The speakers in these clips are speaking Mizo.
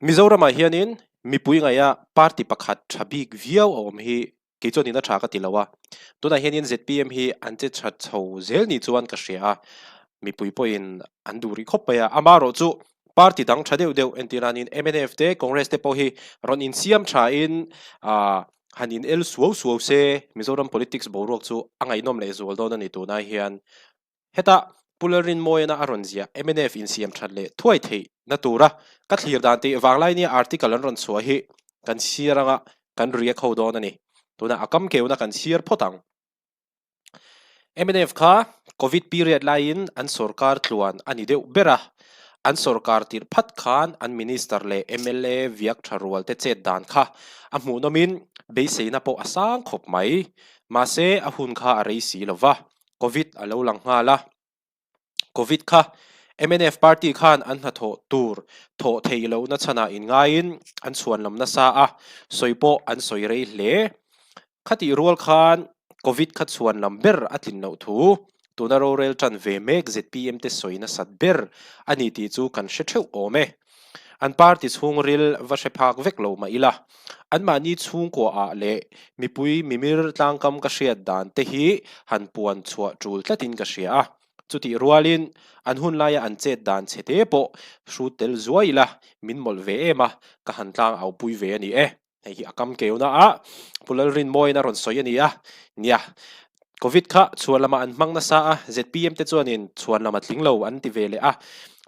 Mizoramah hianin mipui ngaiha party pakhat tha bik viau a awm hi kei chuan ina tha ka ti lo a, tunah hianin zpm hi an che tha chho zel ni chuan ka hria a, mipui pawhin an duh rih khawp mai a, amaherawhchu party dang tha deuh deuh entir nanin mnf te Congress te pawh hi rawn insiam thain ah han in el suau suau se Mizoram politics boruak chu a ngaihnawm leh zual dawn a ni tunah hian. Heta Pu Lalrinmawiana a rawn ziah mnf insiam that leh thuai theih na tura ka thlir dan tih vanglaini article an rawn chhuah hi kan chhiar anga kan react ho dawn a ni. Tunah a kam keuna kan chhiar phawt ang. Mnf kha Covid period laiin an sorkar tluan a ni deuh ber a, an sorkar tirh phat khan an minister leh mla viak tha rual te chet dan kha a hmuhnawmin beiseina pawh a sang khawp mai. Mahse a hun kha a rei si lova. Covid a lo lang nghal a, Covid kha mnf party khan an hnathawh tur thawh theih lohna chhanah inngaiin an chhuanlam nasa a, sawi pawh an sawi rei hle. Khatih rual khan Covid kha chhuanlam ber a tlin loh thu tuna rorel tan ve mek zpm te sawi nasat ber a ni tih chu kan hre theuh awm e. An party chhungril va hre phak vek lo mah ila, anmahni chhungkuaah leh mipui mimir tlangkam ka hriat dan te hi han puan chhuah tul tlatin ka hria a. Chutih rualin an hun laia an chet dan chhe te pawh hrut tel zuai ila min mawlh ve em a, ka han tlang au pui ve a ni e. Hei hi a kam keuna a Pu Lalrinmawiin a rawn sawi a ni a, nia Covid kha chhuan lamah an hmang nasa a, zpm te chuanin chhuan lam a tling lo an ti ve leh a,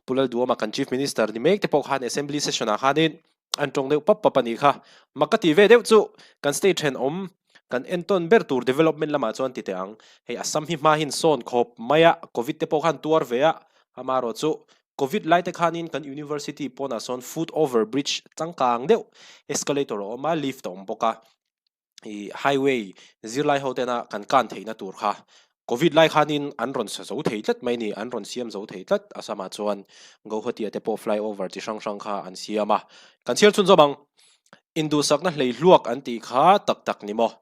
Pu Lalduama kan Chief Minister ni mek te pawh khan Assembly session ah khanin an tawng deuh pap pap a nih kha. Mak ka tih ve deuh chu kan state thenawm kan entawn ber tur development lamah chuan ti teh ang, hei Assam hi hma hin sawn khawp mai a, Covid te pawh khan tuar ve a, amaherawhchu Covid lai te khanin kan University pawnah sawn foot over bridge changkang deuh escalator a awm a, lift a awm bawk a, ih highway zirlai ho tena kan kan theihna tur kha Covid lai khanin an rawn sa zo thei tlat mai a ni, an rawn siam zo thei tlat Assam ah chuan Guwahati ah te pawh flyover chi hrang hrang kha an siam a, kan chhiar chhunzawm ang. Induhsakna hleihluak an tih kha tak tak ni maw?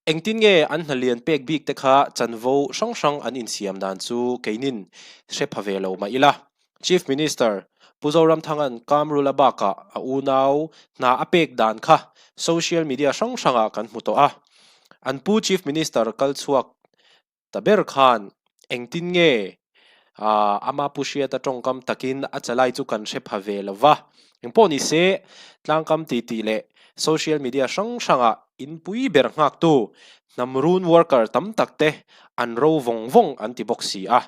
Engtin nge an hna lian pek bik te kha chanvo hrang hrang an insiam dan chu keinin hre pha ve lo mah ila. Chief Minister Pu Zoramthanga'n Kamrula bakah a unau hna a pek dan kha social media hrang hrangah kan hmu tawh a. An pu Chief Minister kal chhuak Ta ber khan engtin nge ama pu hriata tawngkam takin a chalai chu kan hre pha ve lo va. Engpawh ni se, tlangkam titi leh social media hrang hrangah inpui ber nghaktu hnam run worker tam tak te an ro vawng vawng an ti bawk si a,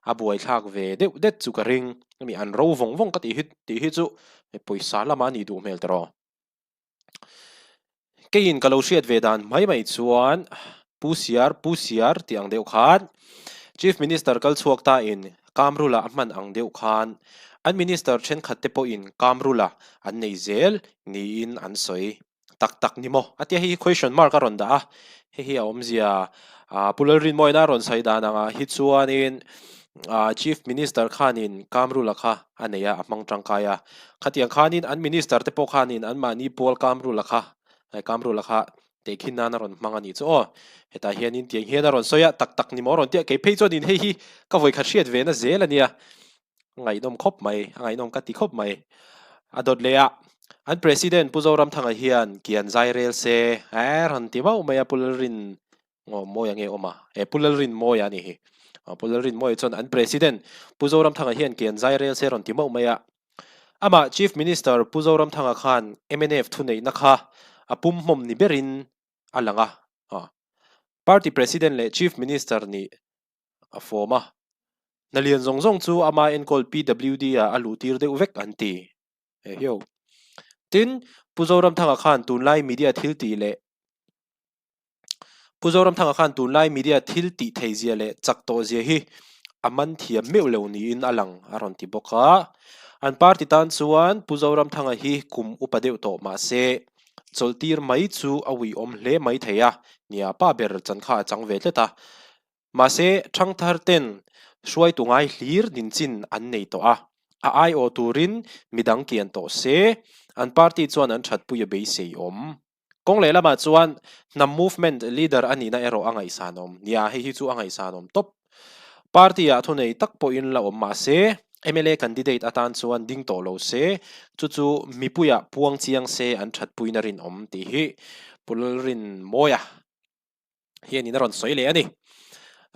a buaithlak ve deuh det chu ka ring. Hemi an ro vawng vawng ka tih hi tih hi chu pawisa lama nih duh hmel tawh. Keiin ka lo hriat ve dan mai mai chuan Pu Siar, Pu Siar tih ang deuh khan Chief Minister kal chhuak ta in Kamrula a hman ang deuh khan an Minister thenkhat te pawhin Kamrula an nei zel niin an sawi tak tak ni maw? A tia hei hi question mark a rawn dah a, hei hi a awmzia Pu Lalrinmawina a rawn sawi dan angah hi chuanin Chief Minister khanin Kamrula kha a nei a, a hmang tangkai a. Khatiang khanin an Minister te pawh khanin anmahni pawl Kamrula kha, Kamrula kha tehkhin nan a rawn hmang a nih chu aw. Hetah hianin tiang hian a rawn sawi a, tak tak ni maw a rawn ti a, kei phei chuanin hei hi ka vawikhat hriat ve na zel a nia. A ngaihnawm khawp mai, a ngaihnawm ka ti khawp mai. A dawt leh a, an President Pu Zoramthanga hian kian zai rel se, eh rawn ti mauh mai a Pu Lalrin Ngaw Mawia nge awm a? He Pu Lalrinmawia a nih hi. Pu Lalrinmawia chuan an President Pu Zoramthanga hian kian zai rel se rawn ti mauh mai a. Amah Chief Minister Pu Zoramthanga khan mnf thuneihna kha a pum hmawm ni berin a lang a. Party President leh Chief Minister nih a fawm a. Hna lian zawng zawng chu ama enkawl PWD ah a luhtir deuh vek an ti. Ehiau. Tin, Pu Zoramthanga khan tunlai media thiltih leh Pu Zoramthanga khan tunlai media thil tih thei zia leh chak tawh zia hi a man thiam meuh lo niin a lang a rawn ti bawk a. An party tan chuan Pu Zoramthanga hi kum upa deuh tawh mah se chawlhtir mai chu a uiawm hle mai thei a, nia pa ber chan kha a chang ve tlat a. Mahse thangthar ten hruaitu ngai hlir dinchin an nei tawh a, a aiawh turin midang kian tawh se an party chuan an thatpui a beisei awm. Kawng leh lamah chuan hnam movement leader a nihna erawh a ngaihsanawm. Nia, hei hi chu a ngaihsanawm tawp. Party-ah thunei tak pawhin la awm mah se, mla candidate atan chuan ding tawh lo se, chu chu mipuiah puang chiang se an thatpuina rinawm tih hi Pu Lalrinmawia hianin a rawn sawi leh a ni.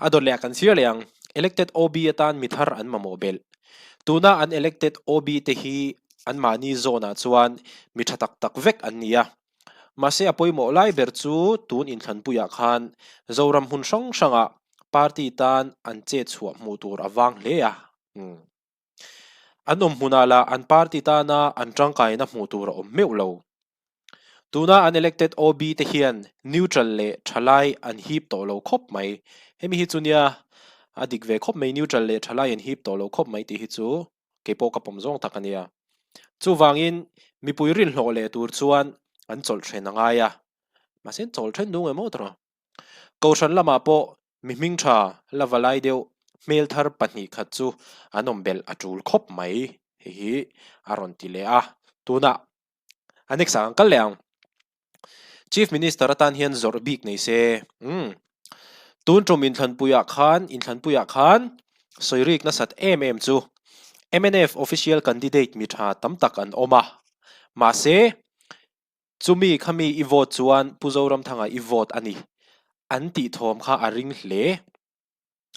A dawt leh ah kan thlir leh ang. Elected OB atan mi thar an mamawh belh. Tuna an elected OB te hi anmahni zawn ah chuan mi tha tak tak vek an ni a. Mahse a pawimawh lai ber chu tun inthlanpuiah khan Zoram hmun hrang hrangah party tan an chet chhuah hmuh tur a vang hle a. An awm hmunah lah an party tana an tangkaina hmuh tur a awm meuh lo. Tuna an elected OB te hian neutral leh thalai an hip tawh lo khawp mai. Hemi hi chu nia a dik ve khawp mai neutral leh thalai an hip tawh lo khawp mai tih hi chu kei pawh ka pawm zawng tak a nia. Chuvangin mipui rinhlawh leh tur chuan an chawlh then a ngai a. Mahse an chawlh then duh ngei maw tawh. Kohhran lamah pawh mi hming tha la va lai deuh hmel thar pahnih khat chu an awm belh a tul khawp mai hei hi a rawn ti leh a. Tunah a next ah kan kal leh ang. Chief Minister atan hian zawrh bik nei se. Umm. Tun tum inthlanpuiah khan inthlanpuiah khan sawi rik nasat em em chu mnf official candidate mi tha tam tak an awm a. Mahse Chumi khami i vote chuan Pu Zoramthanga i vote a ni an tih thawm kha a ring hle.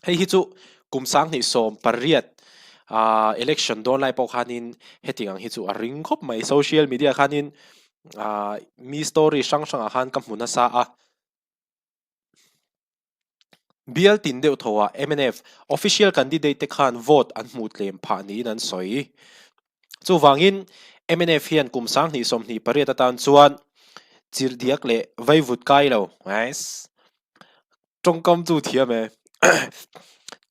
Hei hi chu kum 2018 election dawn lai pawh khanin heti ang hi chu a ring khawp mai. Social media khanin mi story hrang hrangah khan ka hmu nasa a. Bial tin deuh tho ah mnf official candidate te khan vote an hmuh tlem phah niin an sawi. Chuvangin mnf hian kum 2028 atan chuan chirhdiak leh vaivut kai lo tawngkam chu thiam e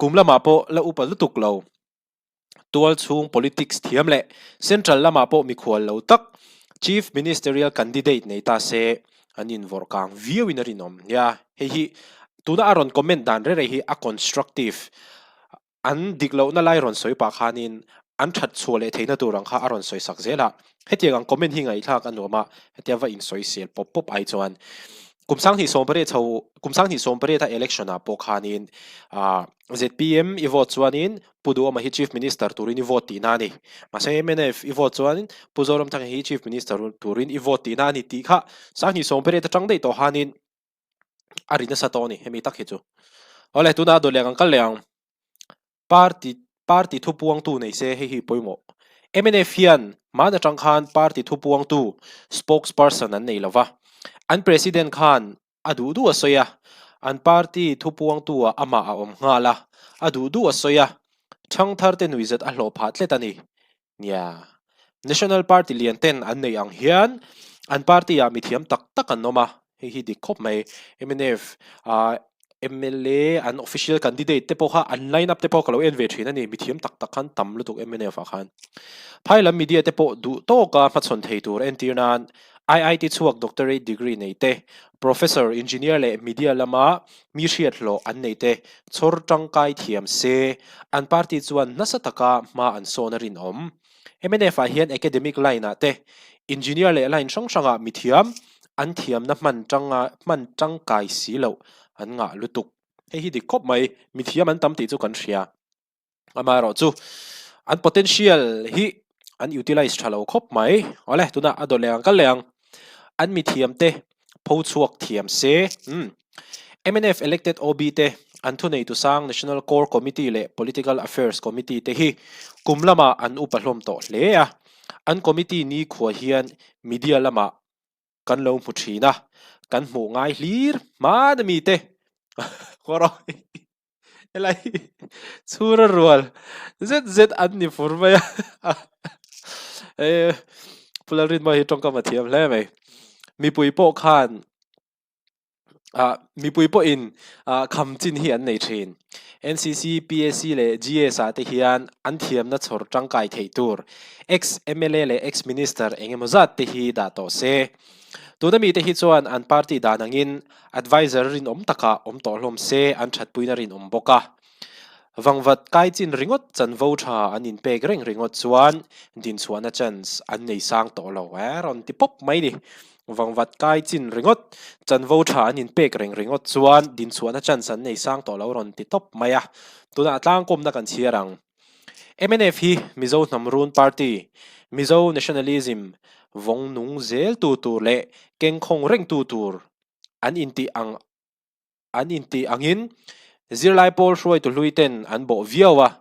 kum lamah pawh la upa lutuk lo. Tual chhung politics thiam leh Central lamah pawh mikhual lo tak Chief Ministerial candidate nei ta se an invawrh kang viauin a rinawm. Nia, hei hi tuna a rawn comment dan rere hi a constructive. An dik lohna lai rawn sawi pah khanin an that chhuah leh theihna tur ang kha a rawn sawi sak zel a. Hetiang ang comment hi ngaihthlak a nuam a, hetia va insawisel pawp pawp ai chuan kum 2018 chho kum 2018 a election ah pawh khanin ah zpm i vote chuanin Pu Duhawma hi Chief Minister turin i vote tihna a ni. Mahse mnf i vote chuanin Pu Zoramthanga hi Chief Minister turin i vote tihna a ni tih kha 2018 atang daih tawh hanin a ri nasa tawh a ni hemi tak hi chu. Awle tunah dawt leh kan kal leh ang. Party party thupuangtu nei se hei hi pawimawh. Mnf hian hman atang khan party thupuangtu spokesperson an nei lova. An President khan A duh duh a sawi a, an party thupuangtu ah amah a awm nghal a, a duh duh a sawi a, ṭhangthar te nuihzat a hlawh phah tlet a ni. Nia, National Party lian ten an neih ang hian an party ah mithiam tak tak an awm a, hei hi dik khawp mai. Mnf ah mla an official candidate te pawh kha an line up te pawh ka lo en ve thin a ni, mithiam tak tak khan tam lutuk mnf ah khan. Phai lam media te pawh duh tawka hmachhawn thei tur entir nan IIT chhuak doctorate degree nei te, professor, engineer leh media lama mi hriat hlawh an nei te chhawr tangkai thiam se, an party chuan nasa taka hma an sawn a rinawm. Mnf ah hian academic line ah te, engineer leh line hrang hrangah mithiam an thiamna hman hman tangkai si loh an ngah lutuk. Hei hi dik khawp mai, mithiam an tam tih chu kan hria. Amaherawhchu an potential hi an utilize tha lo khawp mai. Awle tunah a dawt leh ang kal leh ang. An mithiam te pho chhuak thiam se. Umm mnf elected OB te an thuneitu sang National Core Committee leh Political Affairs Committee te hi kum lamah an upa hlawm tawh hle a. An committee nikhua hian media lamah kan lo hmu thin a, kan hmuh ngai hlir hman a mite. Helai hi chhura rual zet zet an ni fur mai a e Pu Lalrinmawia hi tawngkam a thiam hle mai mipui pawh khan ah mipui pawhin ah kham chin hi an nei thin NCC PAC leh GS ah te hian an thiamna chhawr tangkai theih tur ex mla leh ex minister eng emaw zat te hi dah tawh se tuna mite hi chuan an party dan angin Adviser rinawm takah awm tawh hlawm se an thatpuina rinawm bawk a. Vangvat kai chin ringawt chanvo tha an inpek reng ringawt chuan dinchhuahna chance an nei sang tawh lo e rawn ti pawp mai ni. Vangvat kai chin ringawt chanvo tha an inpek reng ringawt chuan dinchhuahna chance an nei sang tawh lo rawn ti tawp mai a. Tunah tlangkawmna kan chhiar ang. Mnf hi Mizo hnam run party, Mizo nationalism vawng nung zeltu tur leh kengkhawng rengtu tur an intih ang an intih angin zirlai pawl hruaitu hlui ten an bawh viau a,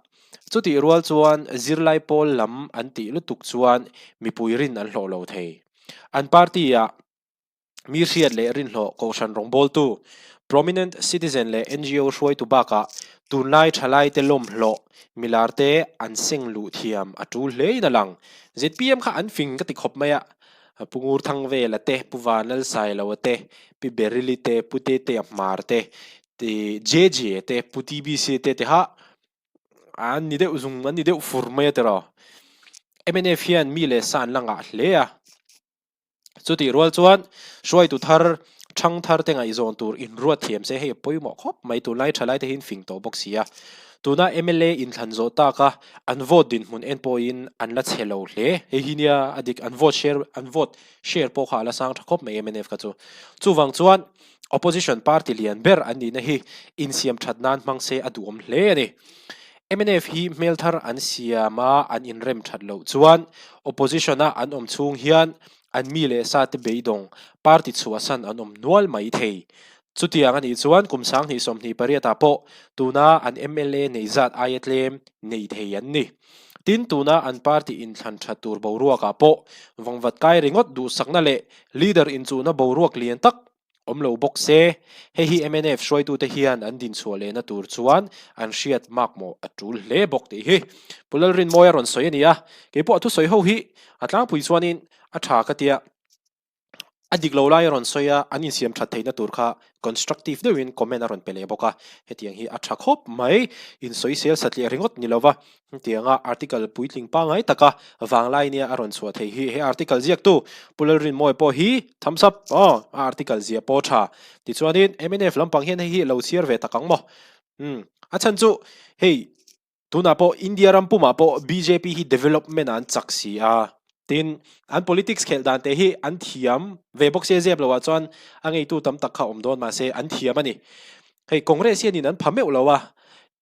chutih rual chuan zirlai pawl lam an tih lutuk chuan mipui rin an hlawh lo thei. An party ah Mi hriat leh rinhlawh kohhran rawngbawltu, prominent citizen leh ngo hruaitu bakah tunlai thalaite lawmhlawh milarte an seng luh thiam a tul hlein a lang. Zpm kha an fing ka ti khawp mai a, Pu Ngurthangvela te, Pu Vanlalsailoa te, Pi Berili te, Pu Tetea Hmar te, JJ te, Pu TBC te te kha an ni deuh zung an ni deuh fur mai a tiraw. Mnf hian mi leh sa an la ngah hle a. Chutih rual chuan hruaitu thar, thang thar te ngaihzawn tur inruat thiam se hei a pawimawh khawp mai. Tunlai thalai te hian fing tawh bawk si a. Tuna mla inthlan zawh taka an vote dinhmun en pawhin an la chhe lo hle. Hei hi nia a dik an vote share an vote share pawh kha a la sang tha khawp mai mnf kha chu. Chuvang chuan opposition party lian ber an nihna hi insiam that nan hmang se a duhawm hle a ni. Mnf hi hmel thar an siam a, an inrem that loh chuan opposition a an awm chhung hian an mi leh sa te beidawng party chhuahsan an awm nual mai thei. Chutiang a nih chuan kum 2028 ah pawh tuna an mla nei zat aia tlem nei thei an ni. Tin, tuna an party inthlan that tur boruak ah pawh vawngvat kai ringawt duhsakna leh leader inchuhna boruak lian tak Awm lo bawk se, hei hi mnf hruaitute hian an dinchhuah lehna tur chuan an hriat makmawh a tul hle bawk tih hi Pu Lalrinmawia rawn sawi a ni a, kei pawh a thusawi ho hi a tlangpui chuanin a tha ka tia, a dik lo lai a rawn sawi a, an insiam that theihna tur kha constructive deuhin comment a rawn pe leh bawk a, hetiang hi a tha khawp mai, insawisel satliah ringawt ni lova Hetianga article puitling pangngai taka vanglai nia a rawn chhuah thei hi he article ziaktu Pu Lalrinmawia pawh hi thumbs up aw a article ziah pawh tha. Tichuanin mnf lampang hian hei hi lo chhiar ve tak ang maw? Umm a chhan chu hei tunah pawh India ram pumah pawh bjp hi development ah an chak si a, tin an politics khelh dan te hi an thiam ve bawk sia zep loah chuan a ngeitu tam tak kha awm dawn mahse an thiam a ni. Hei Congress hianin an pha meuh lo a,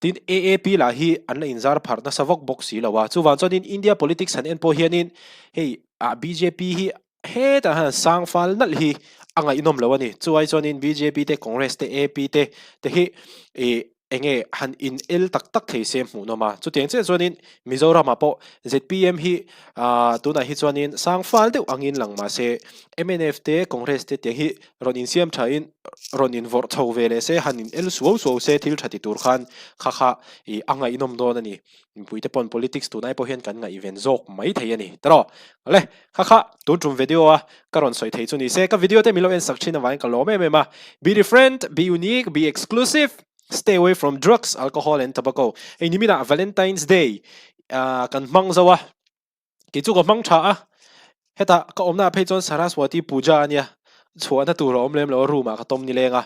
tin AAP lah hi an la inzar pharh nasa vak bawk si lo a, chuvang chuanin India politics han en pawh hianin hei ah bjp hi hetah hian sang fal nalh hi a ngaihnawm lo a ni. Chuai chuanin bjp te Congress te AP te te hi ih enge han in el tak tak thei se hmuhnawm a, chutiang chiah chuanin Mizoramah pawh zpm hi ah tunah hi chuanin sang fal deuh angin lang mahse mnf te Congress te tiang hi rawn insiam thain rawn invawrh chho ve leh se, han in el suau suau se thil tha ti tur khan kha kha ih a ngaihnawm dawn a ni. Mipuite pawn politics tunai pawh hian kan ngaihven zawk mai thei a ni. Tiraw? Le, kha kha tun tum video a ka rawn sawi thei chu ni se, ka video te min lo en sak thin avangin ka lawm em em a. Be different, be unique, be exclusive, stay away from drugs, alcohol and tobacco. Hei niminah Valentine's Day ah kan hmang zo a. Kei chu ka hmang tha a, hetah ka awmna ah phei chuan Saraswati Puja a nia, chhuahna tur a awm lem lo a, room ah ka tawm nileng a.